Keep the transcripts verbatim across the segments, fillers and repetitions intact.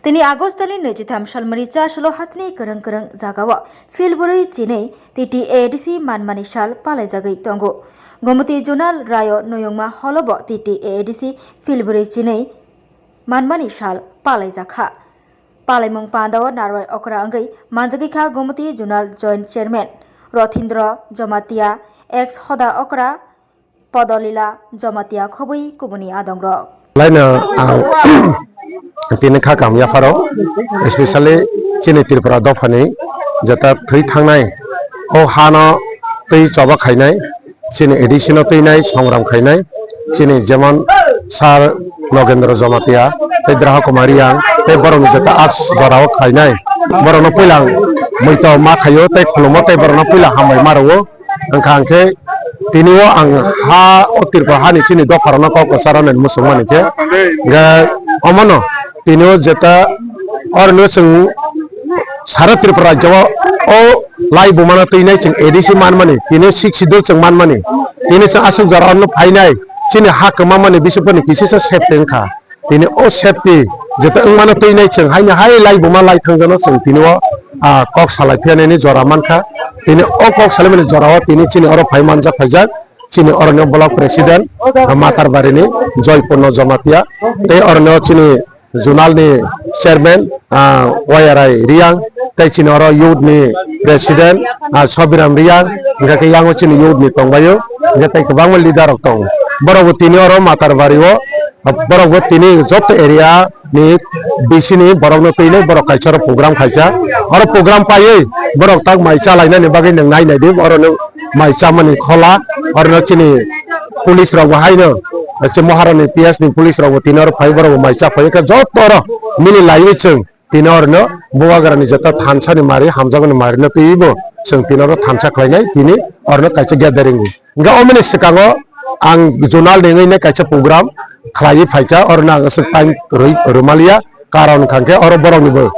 Tini August talni naichitham salmani chasalo hasteni kwrwng kwrwng jagao philbwrwi chinwi T T A D C manmani sal palaijagwi tongo. Gomoti Zonal Rayo Noyongma Holobo T T A D C philbwrwi chinwi manmani sal palaijakha. Palaimung pandao narwai okra wngwi manjagwi kha Gomoti Zonal Joint Chairman Rothindro Jomatia, ex hoda okra Podolila Jomatia khobwi kubuni adongrok. Laino ang tini kha kam yapharo, especially chini Tripura dophani jeta thwi thangnai, o hano twi choba khainai, chini A D C no twinai, songram khainai, chini jemon Sir Nogendra Jomatia, tei Draha Kumar Reang, tei borokni jeta aks jorao khainai, borokno puila ang muito ma khaio, tei khulumo, tei borokno puila hambai ma rwo. Wngkha hwnkhe tini o ang ha o Tripura hani chini dopharokno kok kwcharo nai muchung mani khe, hwnkhe omono tini o jeta oroni chwng sara Tripura rajyo o lai bumano twinai chwng A D C manmani, tini o Sixth Schedule chwng manmani, tini chwng aswk jora oroni phainai chini ha kwmamani bisingtwi kisa se safety wngkha. Tini o safety jeta wngmano twinai chwng haino hai lai buma lai thangjano chwng tini o, ah, kok salai phiya nini jora mankha. Tini o kok salaimani jorao tini chini oro phai manjak phaijak chini oroni block president, ah, Matarbarini Joypurno Jomatia, tei oroni chini zonal ni chairman, ah, Y R I Reang, tei chini oro youth ni president, ah, Sobiram Reang, hingkha khe yango chini youth ni tongbaio, hingkha tei kwbangma leader rok tongo. Borok bo tini oro Matarbari o, borok bo tini joto area ni B C ni borok no twinai borok kaisa oro program khaikha. Oro program paiwi borok tak mai chalainani bagwi nwng nai nai di, oro nwng mai chamani khola, oro no chini police rok bo haino, che Maharani P S ni police rok bo tini oro phai borok bo mai cha phai khe joto oro mili laiwi chwng tini oro no Bubagrani jeta thansa ni mari hamjakmani mari no twiwi bo chwng tini oro thansa khlainai tini oro no kaisa gathering. Hingkhe omoni swkango ang zonal ni wngwi kaisa program khlaiwi phaikha, oro no ang aswk time rwi rwmaliya, karon wngkha khe oro borok ni bo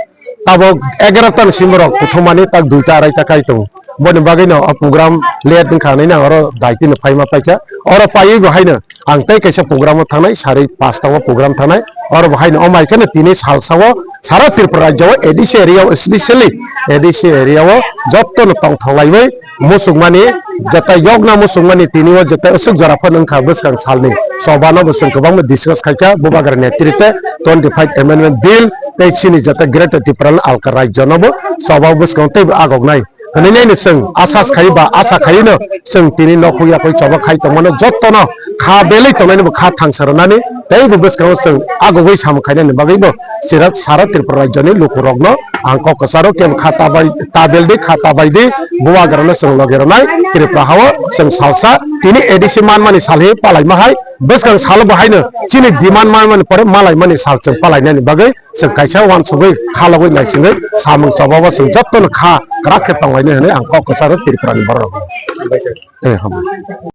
tabok egarota ni simi borok kuthumani tak duita araita kai tongo, boni bagwi no o program late wngkha hinwi no ang oro daitino phaima paikha, oro paiwi bo haino ang tei kaisa program o thangnai, sari pasta o program thangnai, oro bo haino o mai kheno tini salsa o sara Tripura rajya o A D C area o, specially A D C area o joto no tongthok laiwi muchungmani, jeta yokna muchungmani tini o jeta aswk jora phano wngkha bwskang salni choba no bo chwng kwbangma discuss khaikha Bubagra netrite twenty five amendment bill tei chini jeta Greater Tipraland alka rajya no bo choba bwskango teibo agoknai. Hwnwi naino chwng asas khai ba asa khaino chwng tini nok huya koi choba khai tongmano jotono kha belwi tongnaini bo kha thangsa rwnani tei bo bwskango chwng agogwi samung khainani bagwi bo chwrak sara Tripura rajyoni lukurokno ang kok kwcharo kebo kha tabai tabel di kha tabai di Bubagrano chwng logi rwnai Tripura hao chwng salsa tini A D C manmani salhi palaima hai bwskang salo bo haino chini demand manmani pore malaimani sal chwng palainani bagwi chwng kaisa uansugwi khalogwi naisingwi samung chobao chwng jotono kha kwrak khe tonglainai hwnwi ang kok kwcharo Tripurani borok rok. Eh, hambai.